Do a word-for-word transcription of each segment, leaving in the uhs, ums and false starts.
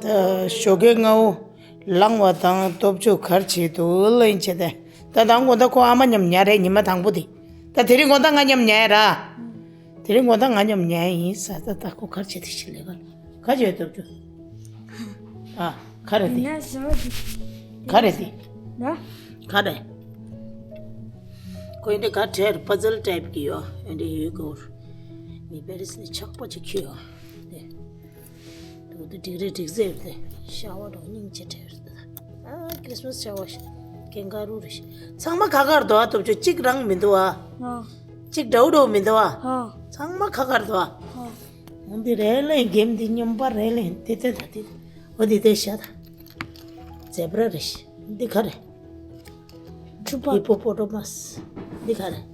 ད་ཞོགས་ཀའི་སྔ་པོ་ལངས་པ་དང་སྟོབས་ཆུ་གར་བྱེད་དུ་ལེན་བྱེད་དེ། ད་དང་དགོང་དག་ཁོ་ཨ་མ་མཉམ་ཉལ་རེད། ཉི་མ་དང་པོ་དེ། ད་དེ་རིང་དགོང་དག་ང་མཉམ་ཉལ་ར། དེ་རིང་དགོང་དག་ང་མཉམ་ཉལ་ཡིན་ས། ད་ད་ཁོ་གར་བྱེད་དེ་ཞིག་ལས་ཀ་ག་བྱེད་སྟོབས་ཆུ། ཨ། ག་རེ་དེ། ཡིན་ན་བཟོ་དེ། ག་རེ་དེ། ན། ག་རེ། ཁོ་ཨེ་འདྲ་ག་བྲེར་པ་ཛལ་ཊའིབ་གི་ཡོད། ཨེ་འདྲ་ཡོད་གོ། ནི་པེ་རི་སི་ནི་ཆག་པོ་ཅིག་ཁྱོད་ཡོད། དེ། དུ་དུ་འགྲིག་རེད་འགྲིག་ཟེར་དེ། ཤ་བ་འགྲོ་སྙིང་རྗེ་བྲེར་དེ། ཨ། ཁྲིས་མས་ཤ་བ་ཞིག་ཀེང་ཀ་རུ་རེ་ཞིག་ཚང་མ་ཁ་ཁར་དོ་ཨ་སྟོབས་ཆུ་གཅིག་རང་མི་འདུག་ཨ། ཨ། གཅིག་འདྲ་བོ་འདྲ་བོ་མི་འདུག་ཨ། ཨ། ཚང་མ་ཁ་ཁར་དོ་ཨ། ཨ། འདི་རེད་ལེ། གེམ་འདི་སྨྱོན་པ་རེད་ལེ། དེ་དེ་ད་དེ། འོ་འདི་དེ་ཤ་ད། ཛེ་བྲ་རེད་ཤི། འདི་ག་རེད། ཁྲུ་པ། ཧི་པོ་པོ་ཏོ་མ་སི། འདི་ག་རེད།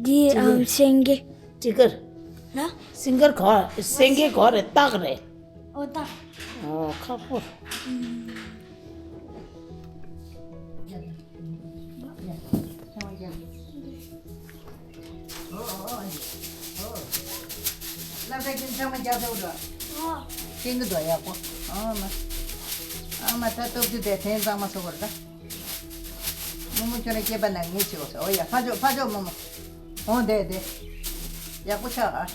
འདི་ཨམ་སེང་གེ། ཏི་གར། ན། སེང་གེ་ག་རེད། སེང་གེ་ག་རེད། སྟག་རེད། ཨོ་སྟག་ཨོ་ཁ་པོ། སློབ་གྲྭ་ཁྱིམ་ཚང་མ་རྒྱག་ཐུབ་འགྲོ། ཨོ། ཤེས་ཀྱི་འདུག་ཡག་པོ། ཨ་མ། ཨ་མ་ད་སྟོབས་ཆུ་དེ་ཐེངས་གཙང་མ་བཟོ་དགོས་རེད་ད། རྨོ་མོ་ཁྱོད་རང་སྐྱེས་པ་ན་ངས་བྱེད་དགོས་ཟེར། ཨོ་ཡ་ཕ་ཅོག་ཕ་ཅོག་རྨོ་མོ། ཨོ་དེ་དེ། ཡག་པོ་ཆགས་ཨ།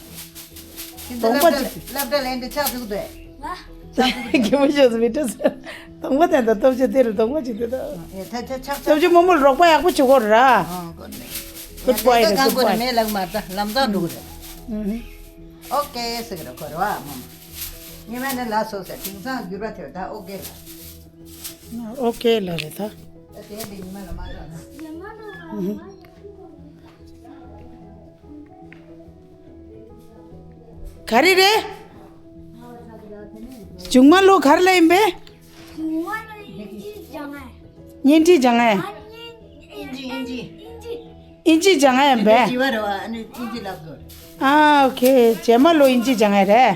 ཁྱེད་ཚོ་གདོང་པ་སློབ་གྲྭ་ཅིག་སློབ་གྲྭ་ལ་འདི་ཆགས་ཐུབ་འདུག་ང་། གད་མོ་ཤོར་སོང་མི་འགྲོ་ཟེར། གདོང་པ་དེ་འདྲ་སྟོབས་ཆེ་དེ་རུ་གདོང་པ་ཅིག་དེ་འདྲ། ཨེ་ད་ཆ་ཆགས་ཆགས། སྟོབས་ཆེ་རྨོ་མོར་རོགས་པ་ཡག་པོ་བྱེད་དགོས་ར། ཨ་གོ་ནས། Good boy རེད། Good boy། མེད་ལག་མ་ད་ལམ་སང་འགྲོ་གི་རེད། ཨུ་ཧུ། ཨོ་ཀེ་ཟེར་གི་རེད་ཁོ་རེ་བ་མོ། ཉི་མ་ནས་ལ་སོ་ཟེར། དེང་སང་འགྱུར་བ་ཐེབས་ད་ཨོ་ཀེ་ལ། ཨོ་ཀེ་ལ་རེད་ད། ད་དེ་འདི་ཉི་མ་ལ་མ་རག་ན། ཨུ་ཧུ། ག་རེ་རེད། མཇུག་མ་ལོ་ག་རེ་ལ་ཡིན་པས། མཇུག་མ་ལོ་དབྱིན་ཇི་སྦྱང་ཡ། དབྱིན་ཇི་སྦྱང་ཡ། ཨ་ནི་དབྱིན་ཇི། དབྱིན་ཇི་སྦྱང་ཡ་ཡིན་པས། དབྱིན་ཇི་བ་རེད་བ། ཨ་ནི་དབྱིན་ཇི་ལབ་དགོས་རེད། ཨ་ཨོ་ཁེ། རྗེས་མ་ལོ་དབྱིན་ཇི་སྦྱང་ཡ་རེད།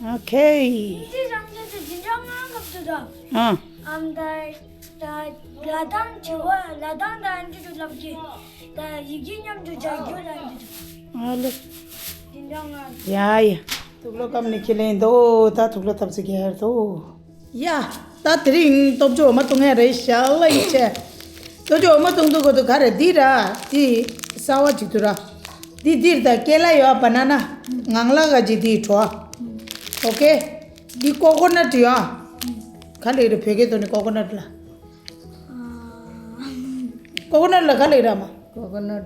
ཨ། ཨོ་ཁེ། དབྱིན་ཇི་སྦྱང་རྒྱུ་དེ་འཛིན་གྲྭ་ལྔ་སྐབས་སུ་དང་། ཨ། ཨམ་ད། ད་ལ་དང་བྱེད་པ། ལ་དང་དང་འདི་དུ་ལབ་ཀྱི། ད་ཡི་གེ་མཉམ་དུ་སྦྱར་རྒྱུ་དང་འདི་དུ། ཨ་ལེ། འདི་འདྲ་ང་། ཡ་ཡ། དུག་ལོག་སྐམ་ནི་ཁས་ལེན་འདུག་ད་དུག་ལོག་ཐབས་ཚིག་གི་ཧེར་འདུག་ཡ། ད་དེ་རིང་སྟོབས་ཆུ་འོ་མ་བཏུང་ཡ་རེད་ཤག་ལ་ཡིན་ཆེ། སྟོབས་ཆུ་འོ་མ་བཏུང་འདུག་གོ་འདུག་ག་རེ་འདི་ར། འདི་གསར་བ་ཅིག་འདུག་ར། འདི་འདིར་ད་ཀེ་ལ་ཡོད་པ་ན་ན། ངང་ལག་ག་ཅིག་འདི་བྲོ། ཨོ་ཁེ། འདི་ཀོ་ཀོ་ནཊ་ཡོད། ག་ལེ་རེད་བོད་སྐད་ཐོག་ནས་ཀོ་ཀོ་ནཊ་ལ། ཀོ་ཀོ་ནཊ་ལ་ག་ལེ་ར་མ། ཀོ་ཀོ་ནཊ་ལ།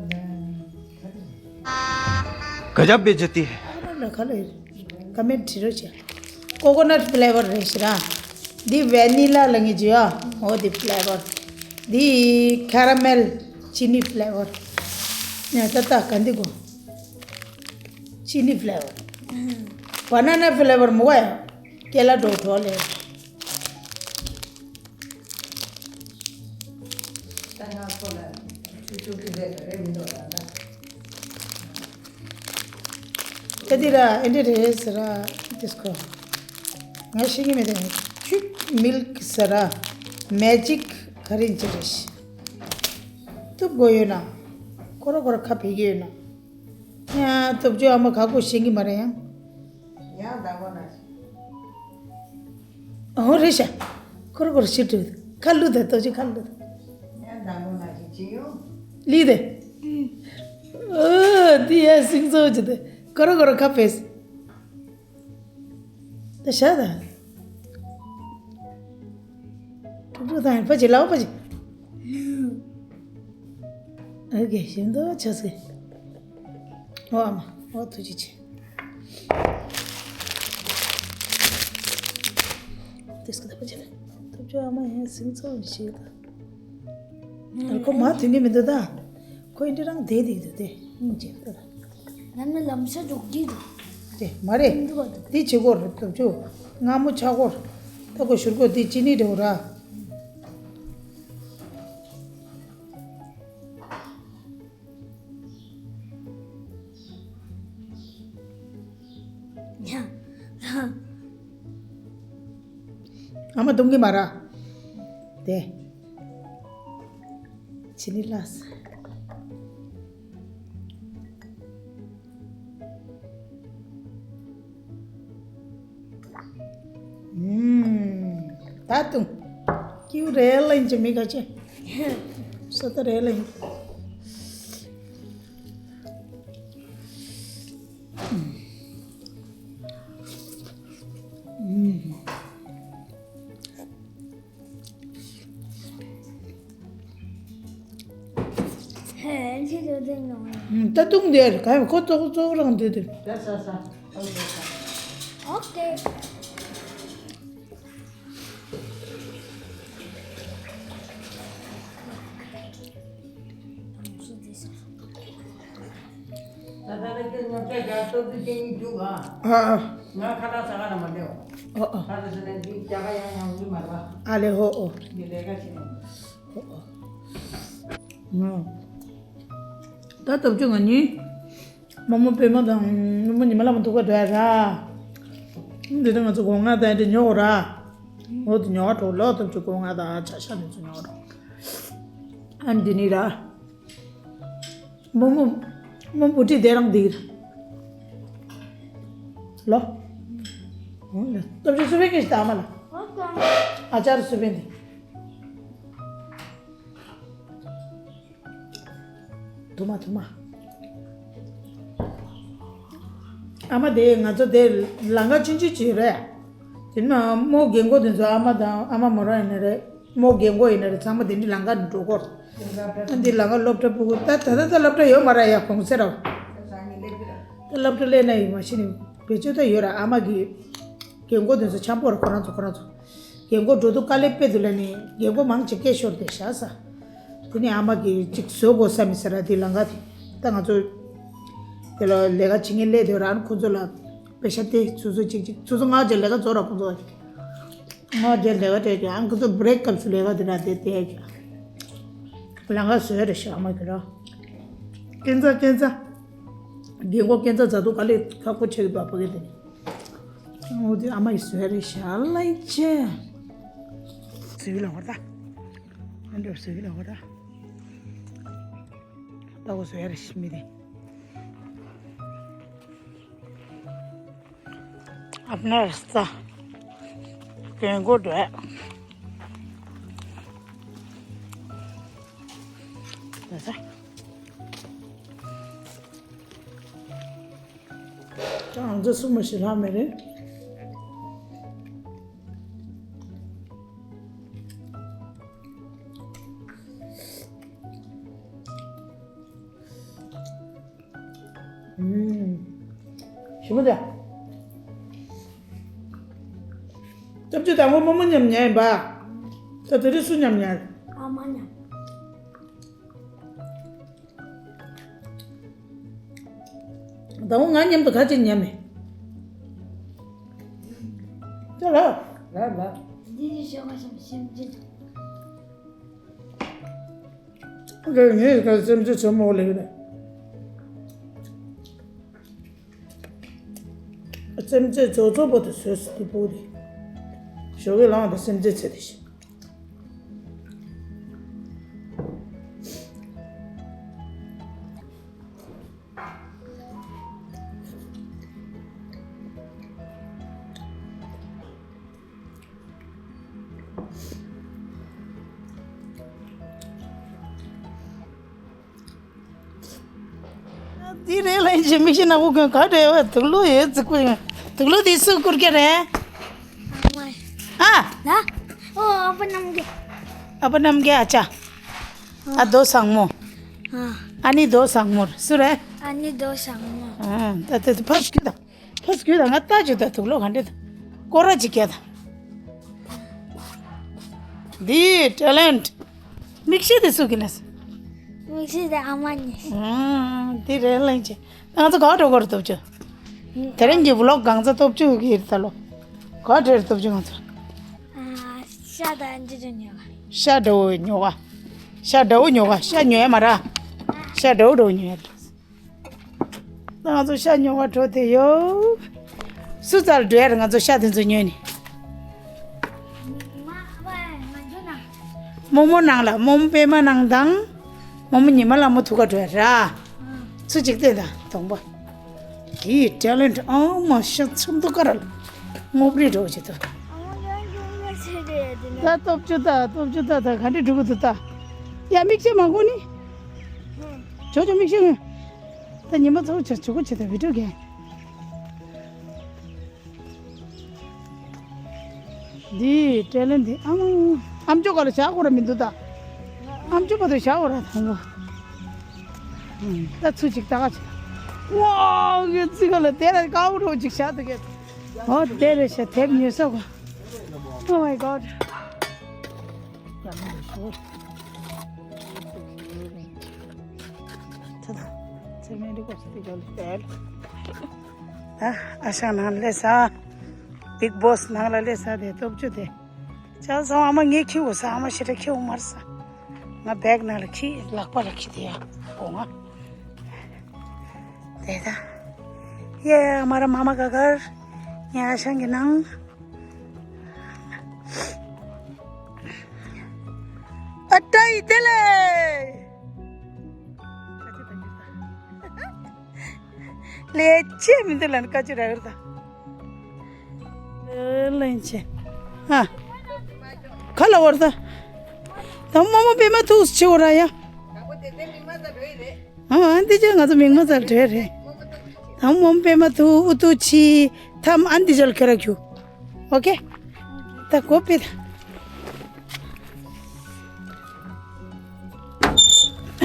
गजब बेइज्जती है। ཀོ་ཀོ་ནཊ་ལ་ག་ལེ། ཀ་མེན་བྲིས་རོགས་བྱས། ཀོ་ཀོ་ནཊ་ཕི་ལེ་བར་རེད་ཤི་ར། འདི་ཝེ་ནི་ལ་ལ་ངེས་ཀྱི་ཡ། འོ་འདི་ཕི་ལེ་བར། འདི་ཁ་ར་མེལ་ཅི་ནི་ཕི་ལེ་བར། ཡ་ད་ད་ག་འདི་གོ། ཅི་ནི་ཕི་ལེ་བར། བ་ན་ན་ཕི་ལེ་བར་མོ་ག་ཡ། ཀེ་ལ་འགྲོ་འགྲོ་ལེ། ད་ང་ཁོ་ལ་ཆུ་ཆུ་གི་རེད་རེད་མི་འདུག་ད་ད། ད་འདི་ར་ཨེ་འདྲ་རེད་ཟེར་ར་དེ་སྐོར། ང་ཤེས་ཀྱི་མེད་དེ། ཁྱུད་མིལ་ཀི་ཟེར་ར་མེ་ཇིག་ག་རེ་ཅི་རེད་ཤི། ཐུབ་དགོས་ཡོད་ན། ཁོ་ར་ཁོ་ར་ཁ་ཕེ་གི་ཡོད་ན། ཡང་སྟོབས་ཆུ་ཨ་མ་ག་གོ་ཤེས་ཀྱི་མ་རེད་ཡང་། ཡང་ཟླ་བོ་ན་ཞིག་ཨོ་རེད་ཤག་ཁོར་ཁོར་ཤི་ཏུ། ཁ་ལུ་ད་ཏོ་ཅི་ཁ་ལུ་ད། ཡང་དང་པོ་ན་ཞིག་ཅི་ཡོང་། ལི་དེ། ཨོ་དི་ཡ་སིང་ཚོ་ཅི་དེ། ཁོར་ཁོར་ཁ་ཕེས། ད་ཤ་ད། ཐུག་ཐུག་ད་ཡང་པ་ཅི་ལའོ་པ་ཅི། ཨོ་ཀེ་ཤིན་ཏུ་ཆོ་སི། ཨོ་ཨ་མ། ཨོ་ཐུགས་རྗེ་ཆེ། དེ་སྐད་པ་ཅི་ལ། ཐུབ་ཆོ་ཨ་མ་ཡང་སིང་ཚོ་ཞིག་ལ། ཨ་ཁོ་མ་ཐུག་གི་མི་འདུག་ད། ཁོ་ཡིན་དུས་རང་བསྡད་བསྡད་ཀྱི་འདུག་སྟེ་སྙིང་རྗེ་ལ། ལམ་ན་ལམ་སེང་འགྲོ་གི་འདུག་དེ་མ་རེད། འདུག་ག་འདུག་དེ་བྱེད་དགོས་རེད་ཐུབ་ཆོ། སྔ་མོ་ཆག་གོ། ད་ཁོ་ཞུར་གོ་དེ་ཅི་ནི་འདྲ་བོ་ར། ཨ་མ་གཏོང་གི་མ་ར། དེ། ཆི་ནི་ལ་ས། ད་དུང་། ཀིའུ་རེད་ལ་ཡིན་གྱི་མི་ག་ཅེ། ས་ད་རེད་ལ་ཡིན། ད་དུང་འདིར་ག་ཁོ་ཙོག་ཙོག་རང་འདི་འདིར། ཨོ་ཀེ། ད་ལྟ་ལ་ཁྱོད་ཉོ་ཆ་རྒྱག་སྟོབས་ཤུགས་ཅན་གྱིས་རྒྱུགས་ཨ། ཨ་ཨ། ང་ཁ་ལག་ཟ་ག་ལ་མ་སླེབས། ཨོ་ཨོ། ད་ལྟ་ཟེར་ན་འདི་རྒྱ་ག་ཡང་ཡང་འོང་གི་མ་རེད་པ། ཨ་ལེ་ཧོ་ཨོ། འདི་ལས་ཀ་བྱེད་ནས། ཨོ་ཨོ། ང་། ད་སྟོབས་ཆུ་ང་གཉིས། རྨོ་མོ་པད་མ་དང་རྨོ་མོ་ཉི་མ་ལ་མ་ཐུག་པ་འདྲ་ར། འདི་ནི་ང་ཚོ་སྒོ་ང་དང་འདི་ཉོ་གོ་ར། འོ་དེ་ཉོ་ག་འགྲོ་ལོ་སྟོབས་ཆུ་སྒོ་ང་དང་ཆ་ཤ་འདི་ཚོ་ཉོ་གོ་ར། ཨ་འདི་ནི་ར། རྨོ་མོ། རྨོ་བུ་ཁྲིད་དེ་རང་འདི་ར། ལོ། སྟོབས་ཆུ་སུ་བེ་གེ་ཞིག་ད་ཨ་མ་ལ། ཨ་ཅར་སུ་བེ་འདི། དུ་མ་དུ་མ། ཨ་མ་དེ་ང་ཚོ་དེ་ལང་ཀ་ཆུང་ཆུང་ཅིག་རེད། དེ་ནས་རྨོ་རྒན་གོག་དེ་ཚོ་ཨ་མ་དང་ཨ་མ་མོ་རང་ཡིན་ན་རེད། རྨོ་རྒན་གོག་ཡིན་ན་རེད། ཚང་མ་དེ་འདྲའི་ལང་ཀ་འགྲོ་གོ། ཨ་འདི་ལང་ཀ་སློབ་གྲྭ་ཕྲུ་གུ་ད་ད་ད་ད་སློབ་གྲྭ་ཡོད་མ་རེད་ཡ་གོང་ཚེ་ར། ད་སློབ་གྲྭ་སླེབས་ན་ཡིན་མ་ཤེས་ནི་བེད་སྤྱོད་ད་ཡོད་ར། ཨ་མ་གི་རྒན་གོག་དེ་ཚོ་འཆམ་པོ་ར་ཁོ་རང་ཚོ་ཁོ་རང་ཚོ། རྒན་གོག་འགྲོ་དུས་དཀའ་ལས་དཔེ་འདུག་ལ་ནི་རྒན་གོག་མང་ཆེ་སྐད་ཤོར་ཏེ་བཞག་ས། དེ་ནས་ཨ་མ་གིས་ཅིག་བཟོ་དགོས་བསམ་མི་ཟེར་ར་དེ་ལང་ཀ་དེ། ད་ང་ཚོ་དེ་ལ་ལས་ཀ་བྱེད་མཁན་སླེབས་དུས་རང་ཁོ་ཚོ་ལ་པེ་ཤ་སྟེར་ཚུར་ཚུར་ཅིག་ཅིག་ཚུར་ཚུར་ང་རྒྱལ་ལས་ཀ་བཟོ་ར་ཁོ་ཚོ། ང་རྒྱལ་ལས་ཀ་སྤྲད་ཀྱང་ཨ་ཁོ་ཚོ་བྷི་རེག་སྐབས་སུ་ལས་ཀ་དེ་ར་དེ་སྟེར་ཀྱང་། ལང་ཀ་བཟོས་རེད་ཤག་ཨ་མ་གིས་ར། སྐྱེན་ཚ་སྐྱེན་ཚ། རྒན་གོག་སྐྱེན་ཚ་མཛའ་དུ་དཀའ་ལས་ཁག་པོ་ཆེ་གི་འདུག་ཨ་ཕ་གི་དེ་ནི། འོ་དེ་ཨ་མ་ཡིས་བཟོས་རེད་ཤག་ལ་ཡིན་ཆེ། བཟོས་ལ་བར་ད། ཨ་འདྲ་བཟོས་ལ་བར་ད། ད་འོ་བཟོས་རེད་ཤི་མི་དེ། ཨ་ཕ་ནར་ས། རྒན་གོག་འགྲོ། ད་ས། ང་ཚོ་སུ་མ་ཞིག་ལྷག་མེད་རེད། ཞི་མོ་དེ། སྐྱབས་བཅོལ་དང་པོ་རྨོ་མོ་མཉམ་ཉལ་ཡིན་པ། ད་དེ་རིང་སུ་མཉམ་ཉལ། ཨ་མ་མཉམ། ཟླ་བོ་ང་མཉམ་དུ་ག་ཅིག་མཉམ་མེད། ཅོ་ལགས། ལགས་ལགས། འདི་ནི་ཞོགས་པ་ཞིམ་ཞིམ་ཅིག། ཨ་ཀ་ངས་ཀ་སེམས་ཅན་ཚོ་མོ་ལེགས་ནས། སེམས་ཅན་ཚོ་ཚོ་པོ་དེ་བཟོས་སུ་དེ་པོ་དེ། ཞོགས་ཀས་ལངས་དེ་སེམས་ཅན་ཚེ་དེ་ཞིག། འདི་རེད་ལ་ཡིན་ཅི་མི་ཤེས་ན་འུ་གོན་ག་རེ་བ་དུག་ལོ་ཡོད་ཙི་ཀུ་ཡིན། དུག་ལོ་འདི་སུ་བསྐུར་གྱི་རེད། ཨ། ན། ཨོ་ཨ་ཕ་རྣམ་རྒྱལ། ཨ་ཕ་རྣམ་རྒྱལ་ཨ་ཅག་ཨ་རྡོ་བཟང་མོ། ཨ། ཨ་ནི་རྡོ་བཟང་མོ་སུ་རེད། ཨ་ནི་རྡོ་བཟང་མོ། ཨ་ད་དེ་ཕར་སྐྱོད་དང་། ཕར་སྐྱོད་དང་ང་ལྟ་ཅིག་དང་དུག་ལོག་ག་འདྲ་དང་། སྐོར་ར་ཅིག་རྒྱག་དང་། འདི་ཊེ་ལེན་ཊི། མིག་ཤེལ་དེ་སུ་གི་ལས། མིག་ཤེལ་དེ་ཨ་མ་ནི། ཨང་། འདི་རེད་ལན་ཅི། ང་ཚོ་ག་འགྲོ་གར་སྟོབས་ཆུ། དེ་རིང་གི་ཝི་ལོག་གང་ཚ་སྟོབས་ཆུ་གི་ད་ལོ། ག་འདྲེར་སྟོབས་ཆུ་ང་ཚོ། ཤ་དང་ཅི་ཅི་ཉོ་ག་ཤ་འདྲ་བོ་ཉོ་ག་ཤ་འདྲ་བོ་ཉོ་ག་ཤ་ཉོ་ཡ་མ་ར། ཤ་འདྲ་བོ་འདྲ་བོ་ཉོ་ཡ། ང་ཚོ་ཤ་ཉོ་བ་འགྲོ་དེ་ཡོད། སུ་ཙར་འགྲོ་ཡ་རེད་ང་ཚོ་ཤ་དེ་ཚོ་ཉོས་ནས། རྨོ་མོ་ནང་ལ་རྨོ་མོ་པད་མ་ནང་དང་། རྨོ་མོ་ཉི་མ་ལ་མོ་ཐུག་ག་འགྲོ་ཡ་ར། ཚུ་གཅིག་བལྟས་དང་གདོང་པ། དེའི་ཊེ་ལེན་ཊི་ཨང་མ་ཤ་ཚམ་དུ་ཀ་ར་ལ། སྔོ་པྲི་འགྲོ་བྱེད་དོ། ཨ་མ་ཡང་ཡོང་ཡ་ཆེ་རེད། ད་སྟོབས་བཅུ་ད་སྟོབས་བཅུ་ད་ད་ག་འདྲ་འགྲོ་གི་འདུག་ད། ཡ་མིག་ཤེལ་མ་གོ་ནི། ཇོ་ཇོ་མིག་ཤེལ་ངོ་། ད་ཉི་མ་ཚོ་ཆ་ཇོ་གོ་ཆེ་ད་བི་ཌིའོ་གན། འདི་དྲན་ལན་འདི་ཨམ་ཨམ་ཅོག་ག་ལ་བཞག་གོ་ར་མི་འདུག་ད། ཨམ་ཅོག་པ་དུ་བཞག་གོ་ར་དང་པོ། ད་ཚུ་ཅིག་ད་ག་ཅིག་ཝའོ་གི་ཙི་ག་ལ་དེ་ར་ཀའུ་རོ་ཅིག་བཞག་ཏུ་གེ། ཨོ་དེ་རེ་ཤ་དེབ་ཉོས་ས་གོ། Oh my god. ད་ཨ་ཞང་ནང་སླེབས་ས། བིག་བོ་སི་ནང་ལ་སླེབས་ས་དེ་སྟོབས་བཅུ་དེ། ཅག་ཚང་ཨ་མ་ངས་ཁྱེར་འོང་ས། ཨ་མ་ཞེ་དྲག་ཁྱེར་འོང་མ་རེད་ས། ང་བེག་ནང་ལ་ཁྱེར། ལག་པ་ལ་ཁྱེར་དེ་ཡ་སྒོ་ང་། དེ་ད། ཡེ་མ་ར་མ་མ་ག་གར། ངས་ཨ་ཞང་གི་ནང་། ཨ་ཏྲ་ཡི་དེ་ལེ། ལས་བྱེད་མི་འདུག་ལ་ནི་བཀའ་ཅི་ར་ཡོད་ད། ལེན་ཆེ། ཨ། ག་ལ་བར་ད། ད་རྨོ་མོ་པད་མ་ཐུགས་ཆེ་བོ་ར་ཡ། ཨ་འདི་ཅག་ང་ཚོ་མིག་མ་ཚར་བྲོས་རེད། ད་རྨོ་མོ་པད་མ་ཐུགས་ཨུ་ཐུགས་ཆེ། ཐམ་ཨ་འདི་ཅག་ལ་ཁྱོད་ར་ཁྱུ། ཨོ་ཁེ། ད་གོ་པེ་ད།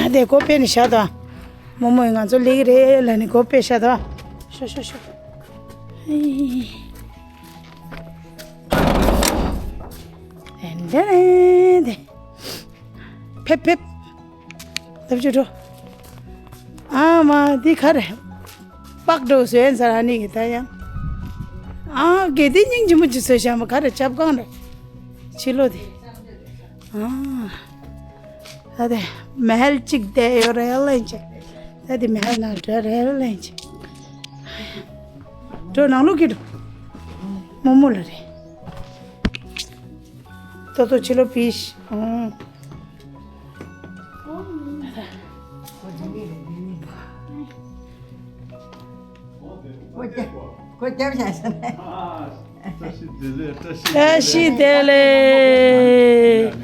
ཨ་དེ་གོ་པེ་ནི་ཤ་ད། རྨོ་མོས་ང་ཚོ་ལེགས་རེད་ལ་ནི་གོ་པེ་ཤ་ད། ཤོ་ཤོ་ཤོ། ཨེ། དེ་འདྲ་རེད་དེ། ཕེབས་ཕེབས། ལྟ་བཅུ་འགྲོ། ཨ་མ་འདི་ག་རེ། པགས་འགྲོ་བཟོས་ཡན་ཟ་ར་ནི་གི་ད་ཡང་། ཨ་དགེ་དེ་སྙིང་རྗེ་མོ་ཅིག་བཟོས་ཤག་མ་ག་རེ་ཆབ་གང་རེ། ཕྱི་ལོ་དེ། ཨ། ད་དེ་མལ་གཅིག་བསྡད་ཡོད་རེད་ལན་ཆེ། ད་དེ་མལ་ནང་འགྲོ་རེད་ལན་ཆེ། འགྲོ་ནང་ལོགས་ཀྱི་འགྲོ། རྨོ་མོ་ལ་རེད། ཏོ་ཏོ་ཕྱི་ལོགས་ཕིཤ། ཨང་། ཁོ་རྒྱབ་བཞག་ཟེར་ནས། བཀྲ་ཤིས་བདེ་ལེགས།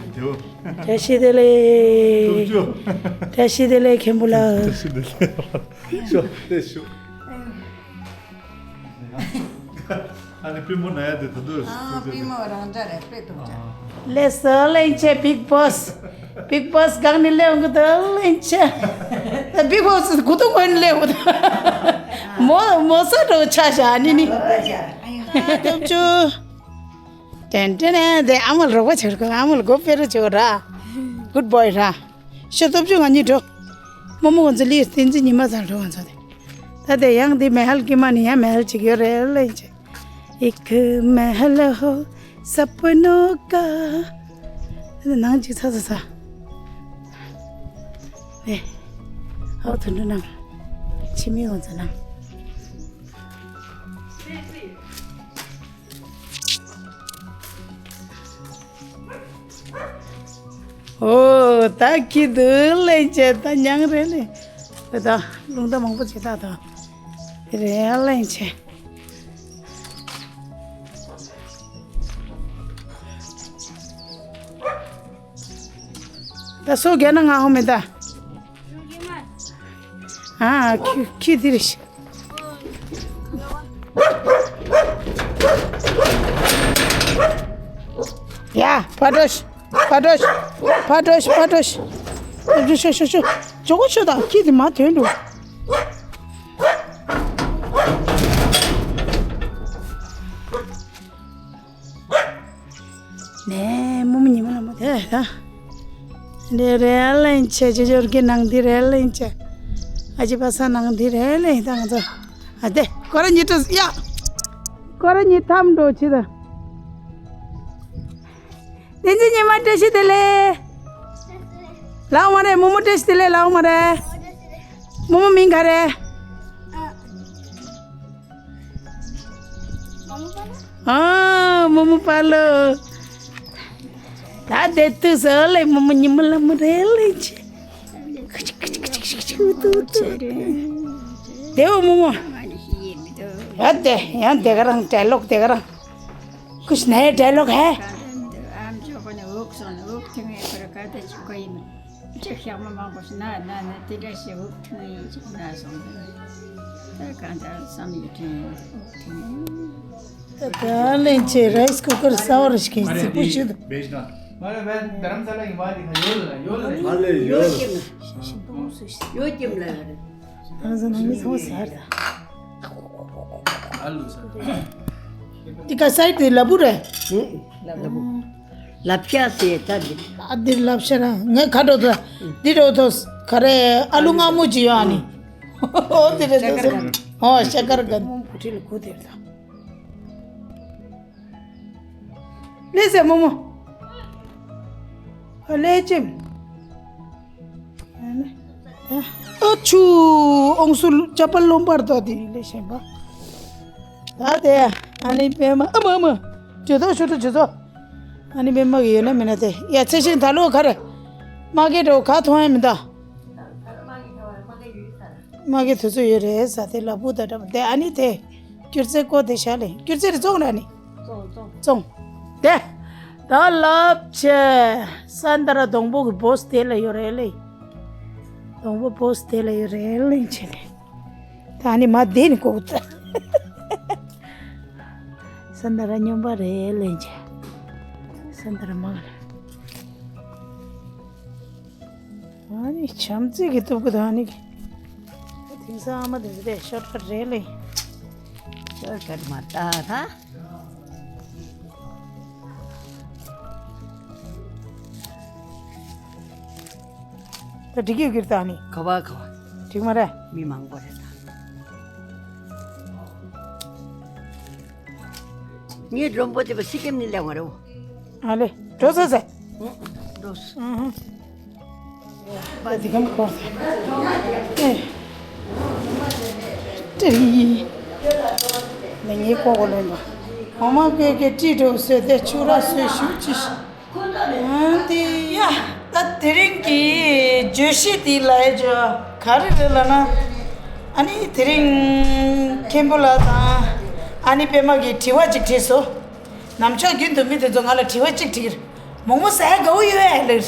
བཀྲ་ཤིས་བདེ་ལེགས། བཀྲ་ཤིས་བདེ་ལེགས། བཀྲ་ཤིས་བདེ་ལེགས་མཁན་པོ་ལགས། བཀྲ་ཤིས་བདེ་ལེགས། ཤོག་ལྟ་ཤོག་ཨ་ནི་པུས་མོ་ན་ཡ་དེ་ད་དུང་ཨ་པུས་མོ་རང་འདྲ་རེད། དཔེ་སྡུག་ཅག་ལགས་སོ་ལན་ཆེ་བིག་བོ་སི། བིག་བོ་སི་སྒང་ནས་སླེབས་འོང་གི་འདུག་ལན་ཆེ། བིག་བོ་སི་གུ་དུང་ངོས་ནས་སླེབས་འོང་གི་འདུག་མོ་མོ་ས་འགྲོ་ཆ་བཞག་ནི་ནི། སྟོབས་བཅུ། ཏན་ཏན་ནས་དེ་ཨ་མ་ལ་རོགས་པ་བྱེད་དགོས། ཨ་མ་ལ་མགོ་དཔེ་རུ་བྱེད་དགོས་ར། གུད་བོའི་ར། ཤོ་སྟོབས་བཅུ་ང་གཉིས་འགྲོ། རྨོ་མོ་ང་ཚོ་ལི་བསྟན་འཛིན་ཉི་མ་ཚང་འགྲོ་ང་ཚོ་དེ། ད་དེ་ཡང་འདི་མེ་ཧལ་ཀི་མ་ནི་ཡང་མེ་ཧལ་ཅིག་ཡོད་རེད་ལན་ཆེ། ཨིག་མེ་ཧལ་ཧོ་ས་པོ་ནོ་ཀ། ནང་ཅིག་ཚ་ཚ་ཚ། ཨེ། ཨའོ་དུ་འགྲོ་ནང་། ཕྱི་མི་ང་ཚོ་ནང་། ཨོ་ད་ཁྱི་འདུག་ལན་ཆེ། ད་མྱང་རེད་ལེ། ད་རླུང་རྟ་མང་པོ་ཅིག་ད་ད་རེད་ལན་ཆེ། ད་སོ་རྒྱ་ན་ང་ཧོ་མེ་ད། ཨ་ཁྱི་ཁྱི་དེ་རེད། ཡ་ཕ་དྲོ་ཤི་ཕ་དྲོ་ཤི་ཕ་དྲོ་ཤི་ཕ་དྲོ་ཤི། ཤོ་ཤོ་ཤོ་ཤོ། ཇོ་གོ་ཤོ་དང་ཁྱི་དེ་མ་ཐོན་འགྲོ། ནས་རྨོ་མོ་ཉི་མ་ལ་མོ་དེ་ད། འདི་རེད་ལན་ཆེ། ཅོ་ཅོར་གྱི་ནང་འདི་རེད་ལན་ཆེ། ཨ་ཅི་པ་ས་ནང་འདི་རེད་ལན་ད་ང་ཚོ། ཨ་དེ་ཀོ་ར་ཉི་ཏོ་ཡ། ཀོ་ར་ཉི་ཐམ་འགྲོ་ཆི་ད། བསྟན་འཛིན་ཉི་མ་བཀྲ་ཤིས་བདེ་ལེགས། ལའོ་མ་རེད། རྨོ་མོ་བཀྲ་ཤིས་བདེ་ལེགས་ལའོ་མ་རེད། རྨོ་མོ་མིང་ག་རེད། ཨ་རྨོ་མོ་པ་ལོ། ད་དེ་དུས་སུ་ལེ་རྨོ་མོ་ཉི་མ་ལ་མོ་རེད་ལེ་ཆེ། དེ་བོ་རྨོ་མོ། ཡ་དེ་ཡང་དེ་ག་རང་ཌའི་ལོག་དེ་ག་རང་། कुछ नया डायलॉग है? སོང་ནས་འུག་ཐུང་ངེ་པར་ག་དེ་ཆུ་ཀ་ཡིན། ཅིག་ཞག་མ་མང་པོ་ཞིག་ན་ན་ན་དེ་འདྲ་ཞིག་འུག་ཐུང་ངེ་ཅིག་ན་སོང་། ད་གང་ལྟར་བསམ་ཡོད་དྲན་འུག་ཐུང་ངེ། ད་ད་ལན་ཆེ་རའི་སི་ཀུ་ཀར་གསར་བ་རེ་ཞིག་གིན་རྫིག་པོ་བྱེད་དོ། མ་རེད་བས། རྡ་རམ་ས་ལ་ཡིན་པ་དེ་ག་ཡོད་ལ་ཡོད་ལ། ཡོད་ཀྱི་མ། ཡོད་ཀྱི་མ་ལ་ཡོད་རེད། རང་ས་ནང་མི་ཚོ་ཟེར་ད། ཨ་ལུ་ས། འདི་ག་སའི་དེ་ལ་བུ་རེད། ལ་བུ། ལབ་ཤ་ཟེར་ད་འདི། ཨ་འདི་ལབ་ཤ་ར་ངས་ཁ་འགྲོ་ད། འདི་འགྲོ་ཐོས་ག་རེ་ཨ་ལུ་མངར་མོ་ཅིག་ཡོད་ཨ་ནི། ཨོ་འདི་རེད་ཤ་ཁར་ད། གན། ཨོ་ཤ་ཁར་གན། མོ་བུ་ཁྲིད་ལ་གུ་དེར་ད། ལེ་ཟེར་མོ་མོ། ཨ་ལེ་ཅིམ། ཨ་ཆུ། ཨོང་སུ་ལུ་ཅ་པལ་ལོམ་པར་དོ་དེ་ལས་ཤེས་པ། ད་དེ་ཨ་ནི་པད་མ་ཨ་མ་ཨ་མ། ཇོ་ཐོ་ཤུ་ཏུ་ཇོ་ཐོ། ཨ་ནི་པད་མ་གི་ཡོད་ན་མིན་ན་དེ་ཡ་ཚེ་ཤིང་ད་ལོ་ག་རེ། མ་གི་འགྲོ་ག་མཐོང་ཡ་མི་འདའ། མ་གི་དུས་ཚོད་ཡོད་རེད་ས་དེ་ལ་བུ་ད་འདྲ་དེ་ཨ་ནི་དེ། སྐྱུར་རྩི་ཀོ་དེ་ཤ་ལེ་སྐྱུར་རྩི་རེ་བཙོང་ར་ནི། བཙོང་བཙོང་། བཙོང་། དེ། ད་ལབ་ཆེ། ས་འདི་ར་སྡོང་པོ་གི་བོས་དེ་ལ་ཡོད་རེད་ལེ། སྡོང་པོ་བོས་དེ་ལ་ཡོད་རེད་ལེ་ཆེ་ལེ། ད་ནི་མ་དེ་ནི་ཀོ་ད། ས་འདི་ར་སྨྱོན་པ་རེད་ལེ་ཆེ། ས་འདི་ར་མ་ལ། ཨ་ནི་བྱམས་བརྩེ་གི་སྟོབས་ཀྱིས་ད་ཨ་ནི་གི། དེང་སང་ཨ་མ་དེ་ཚོ་དེ་ཤོར་ཀ་རེད་ལེ། ཤོར་ཀ་མ་ལྟ་ད། ད་འགྲིག་གི་ཡོད་ཀྱི་རེད་ད་ཨ་ནི། ག་བ་ག་བ། འགྲིག་མ་རེད། མི་མང་པོ་རེད་ད། ངའི་མགྲོན་པོ་དེ་བ་སི་ཀེམ་ནི་ལས་ང་རེ་བོ། ཨ་ལེ། འགྲོ་ས་ཟེ། འགྲོ་ས། ཨ་ཧ། པ་དི་གམ་ཁོ། ཨེ། ཏྲི་ཡི། ནི་ངའི་ཀོ་ཀོ་ལེན་པ། འོ་མ་ཀེ་ཀེ་ཏྲི་འགྲོ་ས་དེ་ཆུ་ར་སོས་ཤུ་ཅི་ཤི། ཨ་དེ་ཡ། ད་དེ་རིང་གི་བརྗོད་གཞི་དེ་ལ་ཡ་ཇོ་ག་རེ་རེད་ལབ་ན། ཨ་ནི་དེ་རིང་མཁན་པོ་ལགས་དང་ཨ་ནི་པད་མ་གིས་དྲི་བ་ཅིག་དྲིས་སོང་། ནམ་ཞག་རྒྱུན་དུ་མི་དེ་ཚོ་ང་ལ་དྲི་བ་གཅིག་དྲིས་ཀྱི་རེད། མོག་མོག་ཟ་ཡ་དགའ་བོ་ཡོད་ཨེ་ལབ།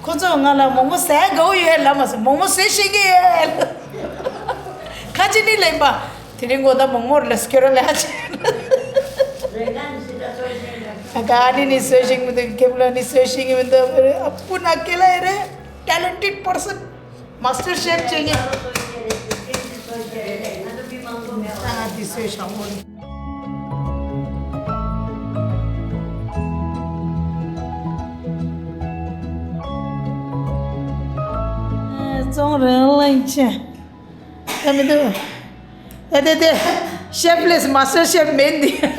ཁོ་ཚོ་ང་ལ་མོག་མོག་ཟ་ཡ་དགའ་བོ་ཡོད་ཨེ་ལབ་མ་སོང་། མོག་མོག་བཟོས་ཤེས་ཀྱི་ཡོད་ཨེ་ལབ། ཁ་ཅིག་ནི་ལབ་པ། དེ་རིང་ངོ་ད་མོག་མོག་ལ་སྐྱོར་ལ་ཧ་ཅི། ཨ་ག་ནི་ནི་བཟོས་ཤེས་མི་འདུག་ཁེབ་ལ་ནི་བཟོས་ཤེས་མི་འདུག་ཨ་སྤུ་ན་ཀེ་ལ་ཡ་རེད། Talented person། མཱ་སི་ཊར་ཤེཕ་བྱེད་མཁན། ང་འདི་ཚོའི་ཞང་པོ་ནི། བཙོང་རིན་གླིང་ཆེན། ད་མི་འདུག་ད་དེ་དེ། ཤེཕ་ལེས་མཱ་སི་ཊར་ཤེཕ་མིན་འདི། ཤེཕ་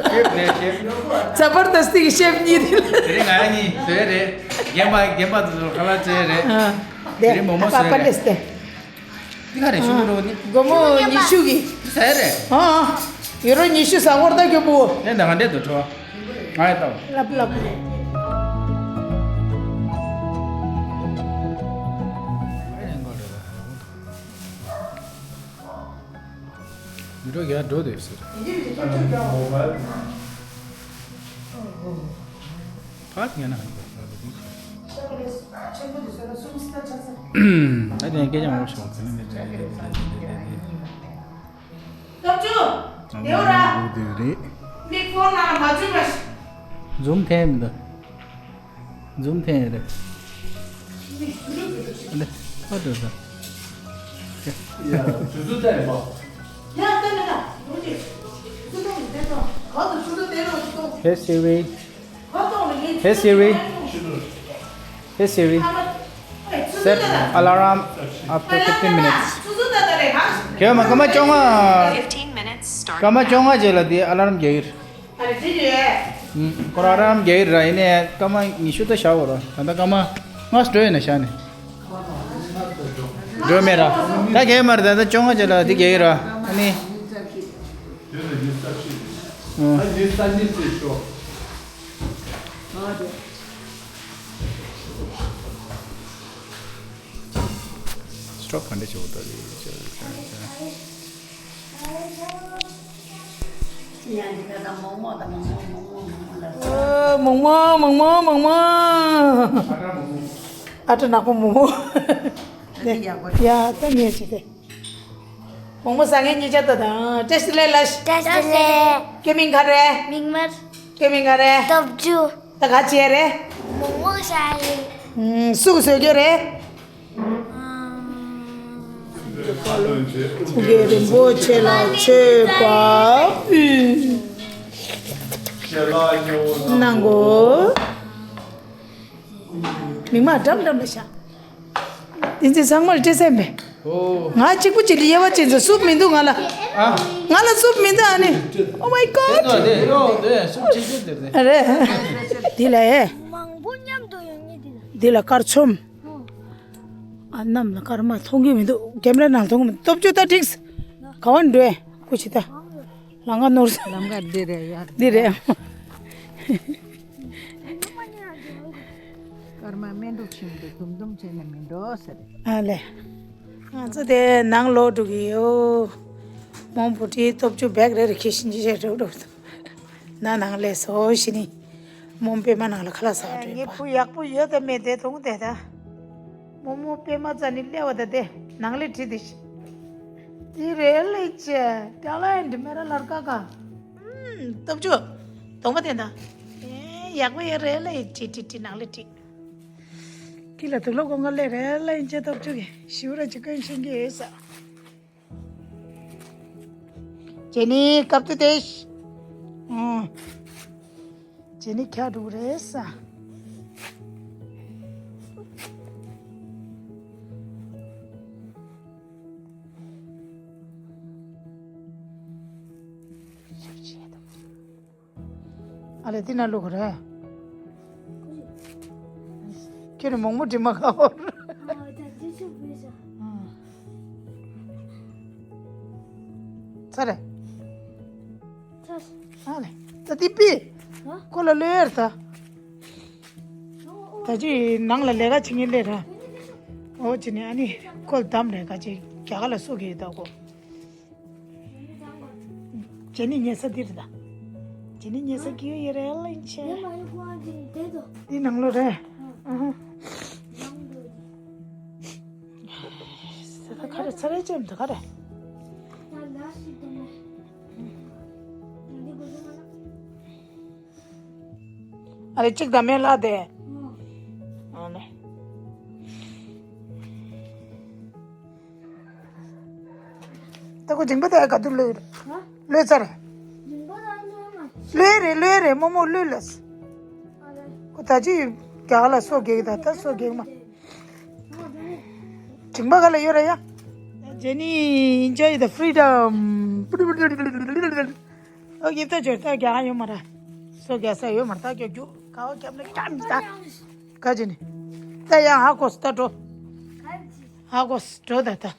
ཤེཕ་རེད་ཤེཕ། ཛ་བར་དསྟི་གི་ཤེཕ་གཉིས་རེད། དེ་རིང་ང་ཡ་གཉིས་བཟོས་རེད། རྒན་པ་རྒན་པ་དེ་ཚོ་ཁ་ལག་བཟོས་རེད། ཨ། དེ་རིང་མོག་མོག་ཨ་བཟོས་པ་པ་རེད། ལེས་དེ། འདི་ག་རེད་ཤུ་ནུ་རོ་ནི། སྒོར་མོ་ཉི་ཤུ་གི། ཟ་ཡ་རེད། ཨ་ཨ། ཡོ་རོ་ཉི་ཤུ་ཟ་སྐོར་ད་གྱོ་པོ། ཨེ་ད་ག་འདྲས་འདུག་བྲོ་བ། ང་ཡ་ཏོ། ལབ་ལབ། མི་འགྲོ་རྒྱ་འགྲོ་དེ་ཟེར། ཕ་ངན་ན་ཧན་པ། ད་དེ་སྐད་ཆ་མང་པོ་ཞིག་འོང་ཁ་ནི་མེད་དེ་དེ་དེ་དེ་དེ། སྟོབས་ཆུ། ལེའུ་ར། འདུག་དེ་རེད། མིག་ཕོན་ནང་མ་འཛུལ་བ་ཞིག་འཛུམ་ཐེངས་མི་འདུག་འཛུམ་ཐེངས་རེད། ཨ་ལེ། ཨ་འགྲོ་ས། ཡ། དུས་ཚོད་ལྟ་ཡིན་པ། ཡ་ལྟ་མེད་ན། འགྲོ་རྒྱུ། དུས་ཚོད་ལྟ་མི་བདེ་ཙང་གང་དུ་དུས་ཚོད་བདེ་རོགས་ཞིག་གཏོང་། Hey Siri. Hey Siri, set alarm after fifteen minutes. ཁྱོད་མ་སྐར་མ་བཅོ་ལྔ། Fifteen minutes start. སྐར་མ་བཅོ་ལྔ་རྗེས་ལ་དེ་ཨ་ལ་རམ་རྒྱག་གི་རེད། ཨ་རེ་དེ་རེད། ཁོ་རང་ཨ་ལ་རམ་རྒྱག་གི་རེད་ར། ཡིན་ནའི་སྐར་མ་ཉི་ཤུ་ད་བཞག་འོ་ར། ད་ལྟ་སྐར་མ་ལྔ་འགྲོ་ཡོད་ན་བཞག་ནས། འགྲོ་མེད་ར། ད་རྒྱག་མ་རེད། ད་ལྟ་བཅོ་ལྔ་རྗེས་ལ་དེ་རྒྱག་གི་ར། ཨ་ནི། ཨ་ནི་ས་གནས་ཚེ་ཤོག་སི་ཊོབ་ག་འདྲ་བྱེད་དགོས་ད་རེད། ཨ། མོག་མོག་མོག་མོག་མོག་མོག་ཨ་ཏྲ་ནག་པོ་མོག་མོག་ཡ་ད་ངས་བྱེད་དེ། མོག་མོག་ཟ་མཁན་གཉིས་ཆ་ད་དང་ཏེ་སི་ལེ་ལ་ཤི། ཏེ་སི་ལེ། ཁྱོད་མིང་ག་རེད། མིག་དམར། ཁྱོད་མིང་ག་རེད། སྟོབས་འབྱོར། ད་ག་བྱེད་རེད། མོག་མོག་ཟ་རེད། སུ་གི་བཟོས་རྒྱུ་རེད། ཨ། ཐུགས་རྗེ་རིན་པོ་ཆེ་ལ་མཆོད་པ་ཕུལ། གནང་གོ། མིག་དམར་འགྲམ་འགྲམ་ལ་བཞག་འདི་ཚོ་ཚང་མར་སྤྲད་སེམས་པས། ཨོ། ང་གཅིག་པུ་གཅིག་ལ་དབྱེ་བ་ཕྱེ་ཚོ་སུབ་མི་འདུག་ང་ལ། ཨ། ང་ལ་སུབ་མི་འདུག་ཨ་ནི། Oh my god། དེ་ནོ་དེ་རོ་དེ་སུབ་ཅིག་ཅིག་དེ་རེད། འདི་ལ་ཨེ། མང་པོ་མཉམ་དུ་ཡོང་ངེས་འདི་ལ། འདི་ལ་དཀར་ཆོམ། ཨ་གནམ་ལ་སྐར་མ་མཐོང་གི་མི་འདུག་ཀེམ་ར་ནང་མཐོང་གི་མི་འདུག་སྟོབས་བཅུ་ད་འགྲིགས། ག་བ་འགྲོ་ཨེ། ཀུ་ཤི་ད། ལམ་ཀ་ནོར་ས། ལམ་ཀ་འདི་རེད་ཡ། འདི་རེད། སྐར་མ་སྨན་འབྲུ་ཆེན་པོ་དུམ་དུམ་བྱས་ནས་མི་འགྲོ་ཟེར། ཨ་ལེ། ང་ཚོ་དེ་ནང་ལོག་འགྲོ་གི་ཡོད། མོང་བུ་ཁྲིའི་སྟོབས་བཅུ་བེག་རེ་རེ་ཁྱེར་ཤིན་ཅི་བྱས་འགྲོ་འགྲོ་འདུག་ན་ནང་ལས་སོ་ཞི་ནི། མོང་པད་མ་ནང་ལ་ཁ་ལག་ཟ་འགྲོ་ངའི་བ། བུ་ཡག་པོ་ཡོད་དམ་མེད་དེ་མཐོང་དེ་ད། མོ་མོ་པད་མ་རྩ་ནི་སླེ་བ་ད་དེ་ནང་ལས་བྲིས་དེ་ཤི། དེ་རེད་ལེ་ཅེ། ཏཱ་ལ་ཡན་དྲི་མེ་ར་ལར་ཀ་ཀ་ཨུམ། སྟོབས་བཅུ། གདོང་པ་དེ་ད། ཨེ་ཡག་པོ་ཡོད་རེད་ལེ་བྲིས་བྲིས་བྲིས་ནང་ལས་བྲིས། ཁྱི་ལ་དུག་ལོག་གོང་ག་སླེ་རེད་ལེ་ཅེ་སྟོབས་བཅུ་གི་ཞིའུ་ར་ཅི་ཀོན་ཤིང་གི་ཡོད་ས། ཇེ་ནི་སྐབས་དུ་དེ། ཨང་། ཇེ་ནི་ཁྱག་འགྲོ་གི་རེད་ས། ཨ་ལེ་འདི་ན་བླུག་གི་རེད། ཁྱོད་ནི་མོག་མོག་དྲི་མ་ག་བོར། ཚར་རེད། ཨ་ལེ་ད་འདི་པི། ཁོ་ལ་ལོས་ཡར་ད། ད་ཅི་ནང་ལ་ལས་ཀ་བྱེད་ངེས་ལས་ར། ཨོ་ཅི་ནི་ཨ་ནི་ཁོ་ལ་བདམས་རེད་ཀ་ཅི་རྒྱ་གར་ལ་སོ་གི་ཡོད་ད་ཁོ། ཇེ་ནི་ཉལ་ས་འདིར་ད། ཇེ་ནི་ཉལ་ས་གི་ཡོད་རེད་ལ་ཡིན་ཆེ། འདི་ནང་ལོ་རེད། ཨ་ཧ། ས་ད་ག་རེ་ཚ་རེ་ཅེམ་ད་ག་རེ། ཨ་རེ་གཅིག་དང་མེ་ལ་དེ། ཨ་ནེ། ད་ཁོ་ཇིང་པ་ད་ག་དུ་ལོས་རེད། ལོས་ཚར། ལོས་རེད་ལོས་རེད་མོ་མོ་ལོས་ལས། ཁོ་ད་ཅི་རྒྱ་གར་ལ་སོ་གེག་ད་ད་སོ་གེག་མ། ཇིང་པ་ག་ལ་ཡོད་ར་ཡ། ཇེ་ནི་enjoy the freedom། ཨོ་ཡིབ་ད་ཇོར་ད་རྒྱ་གར་ཡོད་མ་ར། སོ་རྒྱ་ས་ཡོད་མ་ར་ད་རྒྱ་རྒྱུ་ག་བ་རྒྱབ་ན་རྒྱ་མི་ད། ག་ཇེ་ནི། ད་ཡང་ཧ་གོ་སི་ད་འགྲོ། ཧ་གོ་སི་འགྲོ་ད་ད།